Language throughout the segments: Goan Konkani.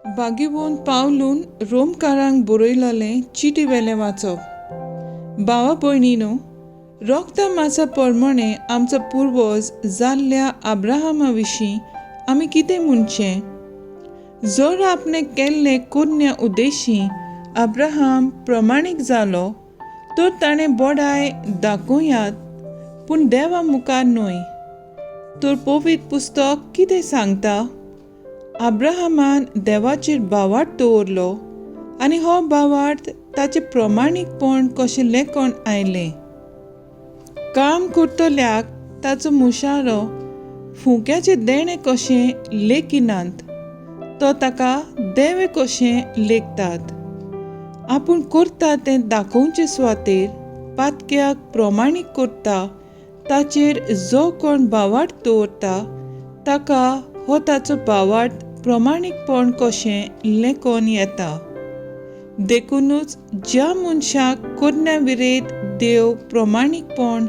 बागेवन पावलून रोमकारांक बरयललें चिटी वेलें वाचप. भावा भयणीनो, रोगता मासा परमणें आमचो पुर्वज जाल्ल्या अब्राहमा विशीं आमी कितें म्हणचें? जर आपणें केल्ले कोन्या उद्देशी अब्राहम प्रमाणीक जालो तर ताणें बडाय दाखोवयात, पूण देवा मुखार न्हय. तर पवित्र पुस्तक कितें सांगता? अब्राहमान देवाचेर भावार्थ दवरलो आनी हो भावार्थ ताचें प्रमाणीकपण कशें लेखन आयलें. काम करतल्याक ताचो मुशारो फुंक्याचें देणें कशें लेखिनात, तो ताका देवे कशें लेखतात. आपूण करता तें दाखोवचे सुवातेर पातक्याक प्रमाणीक करता ताचेर जो कोण भावार्थ दवरता ताका हो ताचो भावार्थ प्रमाणीकपण कशें लेखून येता. देखुनूच ज्या मनशाक करण्या विरेत देव प्रमाणीकपण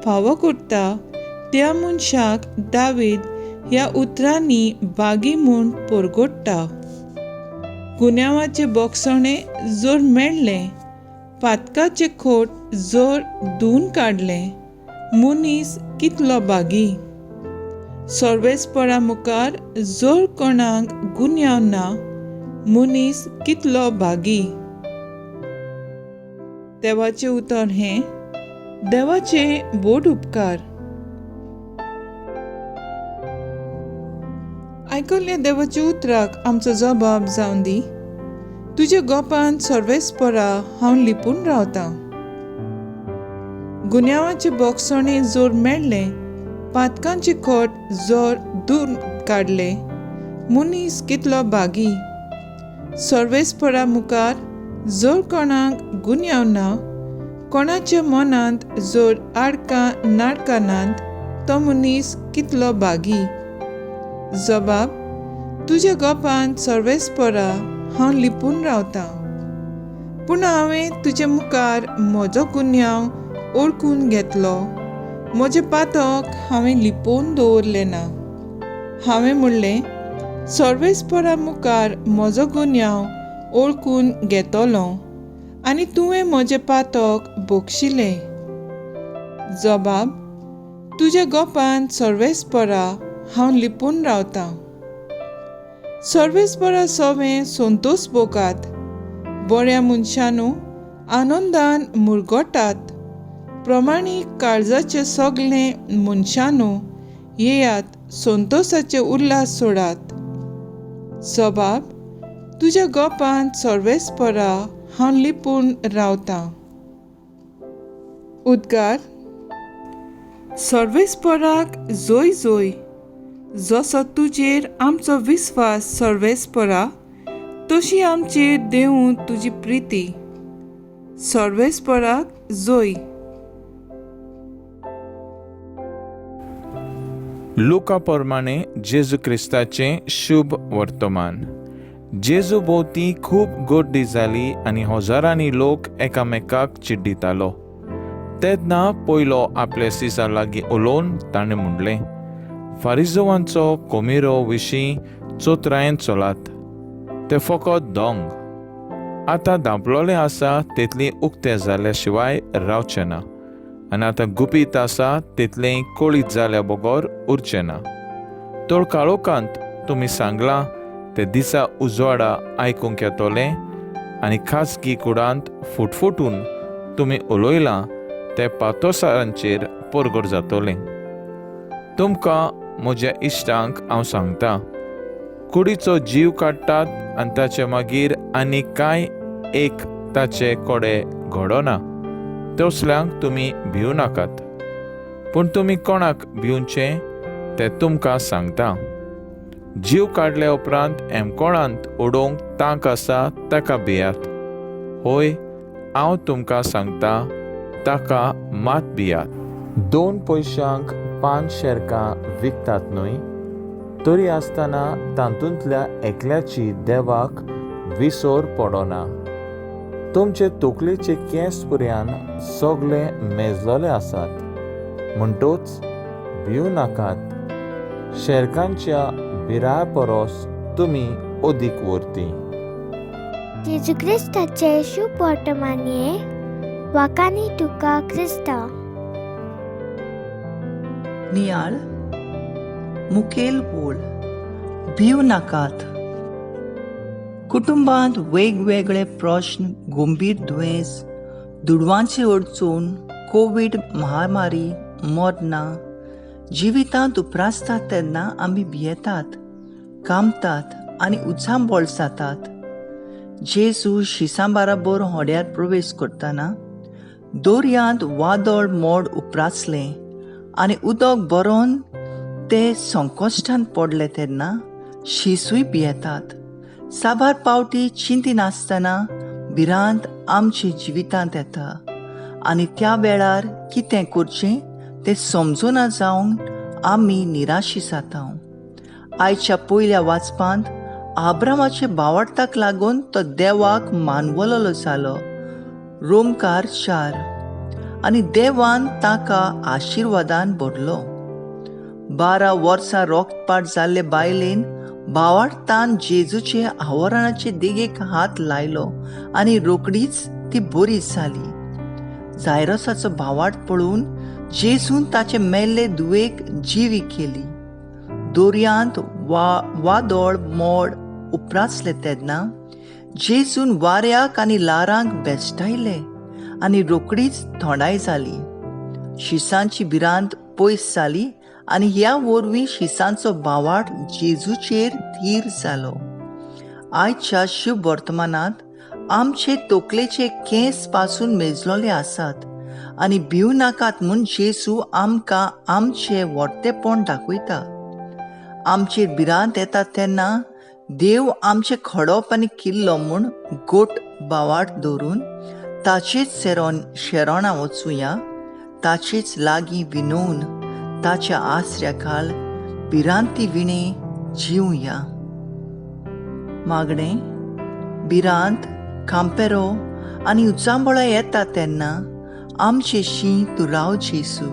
फावो करता त्या मनशाक दावीद ह्या उतरांनी बागी म्हूण परगट्टा. गुन्यांवाचें बोगसणें जर मेळ्ळें, पातकाचें खोट जर धुवन काडलें, मनीस कितलो बागी. सर्वेस्परा मुखार जर कोणाक गुन्यांव ना, मनीस कितलो भागी. देवाचें उतर हें देवाचे व्हड उपकार. आयकल्ल्या देवाच्या उतराक आमचो जबाब जावन दी. तुज्या गोपान सर्वेस्परा हांव लिपून रावतां. गुन्यांवाचें बोगसणें जर मेळ्ळें, पातकांचें खोट जर दूर काडलें, मनीस कितलो भागी. सर्वेस्परा मुखार जर कोणाक गुन्यांव ना, कोणाच्या मनांत जर आडकां नाडकां नात, तो मनीस कितलो भागी. जबाब, तुज्या गोपान सर्वेस्परा हांव लिपून रावतां. पूण हांवें तुजे मुखार म्हजो गुन्यांव ओळखून घेतलो. म्हजें पातक हांवें लिपोवन दवरलें ना. हांवें म्हणलें, सर्वेस्परा मुखार म्हजो गुन्यांव ओळखून घेतलो आनी तुवें म्हजें पातक बक्षिलें. जबाब, तुज्या गोपान सर्वेस्परा हांव लिपून रावतां. सर्वेस्परा सवें संतोश भोगात. बऱ्या मनशानू आनंदान मुरगटात. प्रमाणीक काळजाचे सगळे मनशानू येयात, संतोशाचे उल्हास सोडात. सबाब, तुज्या गोपान सर्वेस्परा हांव लिपून रावतां. उद्गार, सर्वेस्पराक जोय जोय. जसो तुजेर आमचो विस्वास सर्वेस्परा, तशी आमचेर देवूं तुजी प्रिती. सर्वेस्पराक जोय. लुका प्रमाणे जेजू क्रिस्ताचें शुभ वर्तमान. जेजू भोंवती खूब गर्दी जाली आनी हजारांनी लोक एकामेकाक चिड्डितालो. तेन्ना पयलो आपल्या सिसा लागीं उलोवन ताणें म्हणलें, फारिजवांचो कोमिरो विशीं चोत्रायेन चलात, ते फकत दोंग. आतां धांपलोलें आसा तितलें उक्तें जाल्या शिवाय रावचें ना, आनी आतां गुपीत आसा तितलें कळीत जाल्या बगर उरचें ना. तर काळोखांत तुमी सांगलां ते दिसा उजवाडा आयकूंक येतलें, आनी खाजगी कुडांत फुटफुटून तुमी उलयलां ते पातोसारांचेर परगट जातलें. तुमकां म्हज्या इश्टांक हांव सांगता, कुडीचो जीव काडटात आनी ताचे मागीर आनी कांय एक ताचे कडेन घडना, तसल्यांक तुमी भिवू नाकात. पूण तुमी कोणाक भिवचें तें तुमकां सांगता. जीव काडल्या उपरांत एमकोणांत उडोवंक तांक आसा ताका भियात. होय, हांव तुमकां सांगता, ताका मात भियात. 2 पयशांक 5 शेरकां विकतात न्हय? तरी आसतना तातूंतल्या एकल्याची देवाक विसर पडना. तुमचे तकलेचे केंस पर्यान सगळे मेजलेले आसात. म्हणटूच भिवू नाकात, शेरकांच्या भिराय परस तुमी अदीक वर्ती. जेजू क्रिस्ताचे शुभ वर्तमानये वाकानी तुका क्रिस्ता. नियाळ मुखेल वोळ भिव नाकात. कुटुंबांत वेगवेगळे प्रश्न, गंभीर दुयेंस, दुडवांची अडचण, कोवीड महामारी, मरणां जिवितांत उप्रासतात तेन्ना आमी भियेतात, कामतात आनी उचांबळ जातात. जेजू शिसां बाराबर होड्यार प्रवेश करतना दर्यांत वादळ मोड उप्रासलें आनी उदक भरोन ते संकश्टान पडले तेन्ना शिसूय भियेतात. साबार पावटी चिंतिनासतना भिरांत आमच्या जिवितांत येता आनी त्या वेळार कितें करचें तें समजना जावन आमी निराशी जाता. आयच्या पयल्या वाचपांत आब्रामाचे बावडताक लागून तो देवाक मानवलोलो जालो, रोमकार 4, आनी देवान ताका आशिर्वादान भरलो. 12 वर्सां रोगपाट जाल्ले बायलेन बावडतान जेजूचे आवरणाचे देगेक हात लायलो आनी रोकडीच ती बरी जाली. जायरसाचो भावार्थ पळोवन जेजून ताचे मेल्ले दुवेक जिवी केली. दर्यांत वादळ मोड उप्रासले तेन्ना जेजून वाऱ्याक आनी ल्हारांक बेश्टायले आनी रोकडीच थोंडाय जाली. शिसांची भिरांत पयस जाली आनी ह्या वरवीं शिसांचो भावार्थ जेजूचेर धीर जालो. आयच्या शुभ वर्तमानांत आमचे तोकलेचे केंस पासून मेजलोले आसात आनी भिव नाकात म्हूण जेजू आमकां आमचें व्हडतेपण दाखयता. आमचेर भिरांत येता तेन्ना देव आमचें खडप आनी किल्लो म्हूण गोट भावार्थ दवरून ताचेच शेरोणां वचुया, ताचेच लागीं विनोवन ताच्या आसऱ्या खाल भिरांती विणे जिवया. मागणें, भिरांत, कांपेरो आनी उचांबळां येता तेन्ना आमचे शीं तूं राव जेजू.